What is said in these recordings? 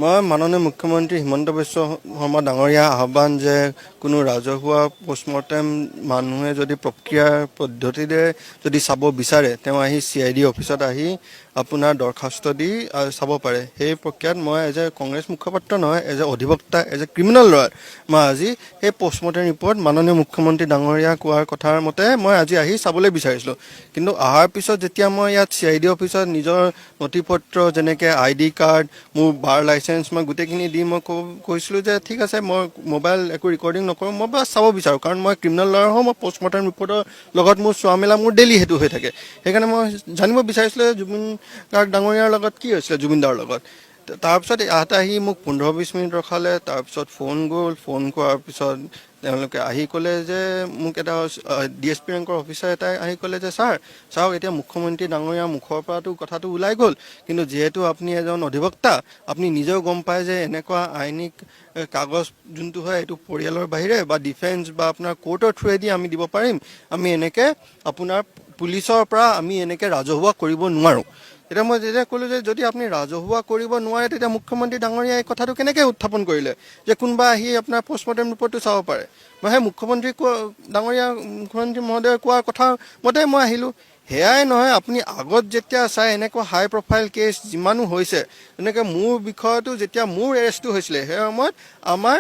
মই মাননীয় মুখ্যমন্ত্ৰী হিমন্ত বিশ্ব শৰ্মা ডাঙৰীয়া আহ্বান যে কোনো ৰাজহুৱা পষ্টমৰ্টেম মানুহে যদি প্ৰক্ৰিয়াৰ পদ্ধতিৰে যদি চাব বিচাৰে, তেওঁ আহি চিআইডি অফিচত আহি আপোনাৰ দৰখাস্ত দি চাব পাৰে। সেই প্ৰক্ৰিয়াত মই এজ এ কংগ্ৰেছ মুখপাত্ৰ নহয়, এজ এ অধিবক্তা, এজ এ ক্ৰিমিনেল লয়াৰ, মই আজি সেই পষ্টমৰ্টেম ৰিপৰ্ট মাননীয় মুখ্যমন্ত্ৰী ডাঙৰীয়া কোৱাৰ কথাৰ মতে মই আজি আহি চাবলৈ বিচাৰিছিলোঁ। কিন্তু অহাৰ পিছত যেতিয়া মই ইয়াত চিআইডি অফিচত নিজৰ নথি পত্ৰ, যেনেকৈ আইডি কাৰ্ড, মোৰ বাৰ লাইচেঞ্চ, মই গোটেইখিনি দি মই কৈছিলোঁ যে ঠিক আছে, মই মোবাইল একো ৰেকৰ্ডিং নকৰোঁ, মই বাছ চাব বিচাৰোঁ। কাৰণ মই ক্ৰিমিনেল লয়াৰ হওঁ, মই পষ্টমৰ্টেম ৰিপৰ্টৰ লগত মোৰ চোৱা মেলা মোৰ ডেইলি সেইটো হৈ থাকে। সেইকাৰণে মই জানিব বিচাৰিছিলোঁ যে জুবিন গাৰ্গ ডাঙৰীয়াৰ লগত কি হৈছিলে, জুবিন দাৰ লগত। তাৰপিছত ইয়াত আহি মোক 15-20 মিনিট ৰখালে। তাৰপিছত ফোন গ'ল। ফোন কৰাৰ পিছত তেওঁলোকে আহি ক'লে যে মোক এটা ডিএছপি ৰেংকৰ অফিচাৰ এটাই আহি ক'লে যে ছাৰ, চাওক, এতিয়া মুখ্যমন্ত্ৰী ডাঙৰীয়াৰ মুখৰ পৰাতো কথাটো ওলাই গ'ল, কিন্তু যিহেতু আপুনি এজন অধিবক্তা, আপুনি নিজেও গম পায় যে এনেকুৱা আইনিক কাগজ যোনটো হয়, এইটো পৰিয়ালৰ বাহিৰে বা ডিফেন্স বা আপোনাৰ কোৰ্টৰ থ্ৰুৱেদি আমি দিব পাৰিম। আমি এনেকৈ আপোনাৰ পুলিচৰ পৰা আমি এনেকৈ ৰাজহুৱা কৰিব নোৱাৰোঁ। তেতিয়া মই যেতিয়া ক'লোঁ যে যদি আপুনি ৰাজহুৱা কৰিব নোৱাৰে, তেতিয়া মুখ্যমন্ত্ৰী ডাঙৰীয়াই এই কথাটো কেনেকৈ উত্থাপন কৰিলে যে কোনোবা আহি আপোনাৰ পষ্টমৰ্টেম ৰিপৰ্টটো চাব পাৰে? মই সেই মুখ্যমন্ত্ৰী কোৱা ডাঙৰীয়া, মুখ্যমন্ত্ৰী মহোদয়ে কোৱাৰ কথা মতে মই আহিলোঁ। সেয়াই নহয়, আপুনি আগত যেতিয়া চাই এনেকুৱা হাই প্ৰফাইল কেছ যিমানো হৈছে, তেনেকৈ মোৰ বিষয়টো যেতিয়া মোৰ এৰেষ্টটো হৈছিলে, সেই সময়ত আমাৰ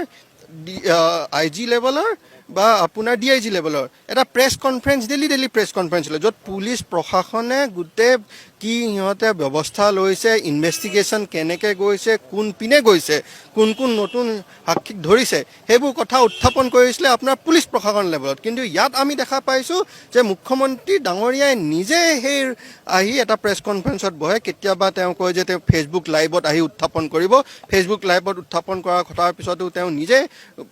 আইজি লেভেলৰ বা আপোনাৰ ডিআইজি লেভেলৰ এটা press conference, daily daily press conference হ'লে, য'ত পুলিচ প্ৰশাসনে গোটেই কি সিহঁতে ব্যৱস্থা লৈছে, ইনভেষ্টিগেশ্যন কেনেকৈ গৈছে, কোন পিনে গৈছে, কোন কোন নতুন সাক্ষীক ধৰিছে, সেইবোৰ কথা উত্থাপন কৰিছিলে আপোনাৰ পুলিচ প্ৰশাসন লেভেলত। কিন্তু ইয়াত আমি দেখা পাইছোঁ যে মুখ্যমন্ত্ৰী ডাঙৰীয়াই নিজে সেই আহি এটা প্ৰেছ কনফাৰেঞ্চত বহে। কেতিয়াবা তেওঁ কয় যে তেওঁ ফেচবুক লাইভত আহি উত্থাপন কৰিব। ফেচবুক লাইভত উত্থাপন কৰাৰ কথাৰ পিছতো তেওঁ নিজে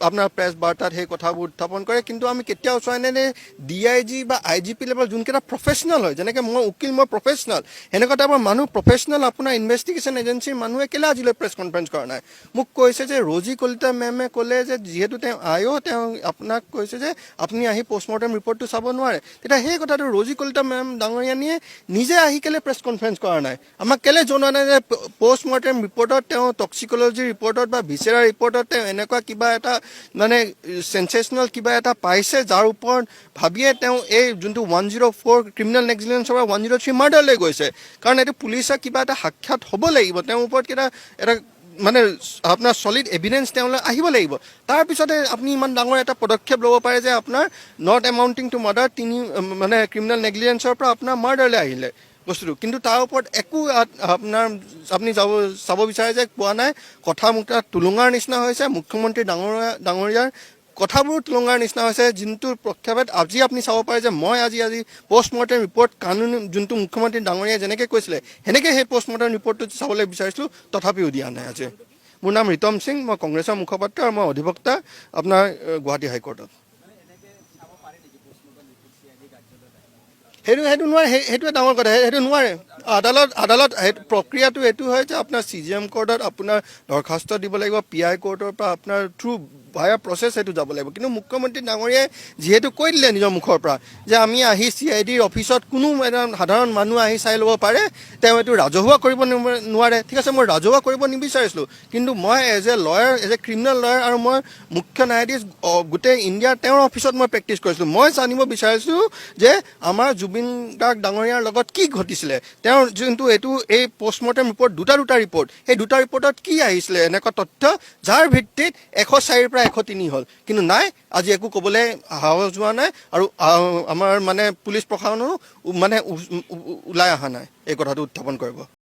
আপোনাৰ প্ৰেছ বাৰ্তাত সেই কথাবোৰ উত্থাপন কৰে। কিন্তু আমি কেতিয়াও চোৱা নাই ডিআইজি বা আইজিপি লেভেল যোনকেইটা প্ৰফেচনেল হয়, যেনেকৈ মই উকিল, মই প্ৰফেচনেল, সেনেকুৱা টাইপৰ মানুহ, প্ৰফেচনেল আপোনাৰ ইনভেষ্টিগেশ্যন এজেঞ্চিৰ মানুহে কেলৈ আজিলৈ প্ৰেছ কনফাৰেঞ্চ কৰা নাই? মোক কৈছে যে ৰ'জি কলিতা মেমে ক'লে যে যিহেতু তেওঁ আইঅ', তেওঁ আপোনাক কৈছে যে আপুনি আহি পষ্টমৰ্টেম ৰিপৰ্টটো চাব নোৱাৰে। তেতিয়া সেই কথাটো ৰ'জি কলিতা মেম ডাঙৰীয়ানীয়ে নিজে আহি কেলৈ প্ৰেছ কনফাৰেঞ্চ কৰা নাই? আমাক কেলৈ জনোৱা নাই যে পষ্টমৰ্টেম ৰিপৰ্টত তেওঁ টক্সিকলজি ৰিপৰ্টত বা ভিচেৰা ৰিপৰ্টত তেওঁ এনেকুৱা কিবা এটা মানে চেনচেচনেল কিবা এটা পাইছে, যাৰ ওপৰত ভাবিয়ে তেওঁ এই যোনটো 104 ক্ৰিমিনেল নেগলিজেঞ্চৰ পৰা 103 মাৰ্ডাৰলৈ গৈছে? কাৰণ এইটো পুলিচৰ কিবা এটা সাক্ষাৎ হ'ব লাগিব, তেওঁৰ ওপৰত কিবা এটা মানে আপোনাৰ চলিড এভিডেঞ্চ তেওঁলৈ আহিব লাগিব। তাৰপিছতে আপুনি ইমান ডাঙৰ এটা পদক্ষেপ ল'ব পাৰে যে আপোনাৰ not এমাউণ্টিং টু মাৰ্ডাৰ তিনি মানে ক্ৰিমিনেল নেগলিজেঞ্চৰ পৰা আপোনাৰ মাৰ্ডাৰলৈ আহিলে বস্তুটো। কিন্তু তাৰ ওপৰত একো আপোনাৰ আপুনি যাব চাব বিচাৰে যে কোৱা নাই। কথা মোক তাত টুলুঙাৰ নিচিনা হৈছে। মুখ্যমন্ত্ৰী ডাঙৰীয়াৰ কথাবোৰ টুলুঙাৰ নিচিনা হৈছে, যোনটো প্ৰক্ষেপত আজি আপুনি চাব পাৰে যে মই আজি আজি পষ্টমৰ্টেম ৰিপৰ্ট কানুন যোনটো মুখ্যমন্ত্ৰী ডাঙৰীয়াই যেনেকৈ কৈছিলে, সেনেকৈ সেই পষ্টমৰ্টেম ৰিপৰ্টটো চাবলৈ বিচাৰিছিলোঁ, তথাপিও দিয়া নাই আজি। মোৰ নাম ৰিতম সিং, মই কংগ্ৰেছৰ মুখপাত্ৰ আৰু মই অধিবক্তা আপোনাৰ গুৱাহাটী হাইকোৰ্টত। মানে এনেকে চাব পাৰে নেকি পষ্টমৰ্টম ৰিপৰ্ট চিআইডি কাৰ্যালয়ত আহি? সেইটো নোৱাৰে। সেইটোৱে ডাঙৰ কথা। সেইটো নোৱাৰে। আদালত সেইটো প্ৰক্ৰিয়াটো এইটো হয় যে আপোনাৰ চিজিএম কোৰ্টত আপোনাৰ দৰখাস্ত দিব লাগিব, পিআই কোৰ্টৰ পৰা আপোনাৰ থ্ৰু ভায়া প্ৰচেছ সেইটো যাব লাগিব। কিন্তু মুখ্যমন্ত্ৰী ডাঙৰীয়াই যিহেতু কৈ দিলে নিজৰ মুখৰ পৰা যে আমি আহি চিআইডিৰ অফিচত কোনো এজন সাধাৰণ মানুহ আহি চাই ল'ব পাৰে, তেওঁ এইটো ৰাজহুৱা কৰিব নোৱাৰে। ঠিক আছে, মই ৰাজহুৱা কৰিব নিবিচাৰিছিলোঁ, কিন্তু মই as a lawyer, as a criminal lawyer আৰু মই মুখ্য ন্যায়াধীশ গোটেই ইণ্ডিয়াৰ তেওঁৰ অফিচত মই প্ৰেক্টিছ কৰিছিলোঁ। মই জানিব বিচাৰিছিলোঁ যে আমাৰ জুবিন গাৰ্গ ডাঙৰীয়াৰ লগত কি ঘটিছিলে, তেওঁৰ যোনটো এইটো এই পষ্টমৰ্টেম ৰিপৰ্ট, দুটা দুটা ৰিপৰ্ট, সেই দুটা ৰিপৰ্টত কি আহিছিলে এনেকুৱা তথ্য, যাৰ ভিত্তিত 104ৰ পৰা 103 হ'ল। কিন্তু নাই, আজি একো ক'বলৈ সাহস হোৱা নাই আৰু আমাৰ মানে পুলিচ প্ৰশাসনৰো মানে ওলাই অহা নাই এই কথাটো উত্থাপন কৰিব।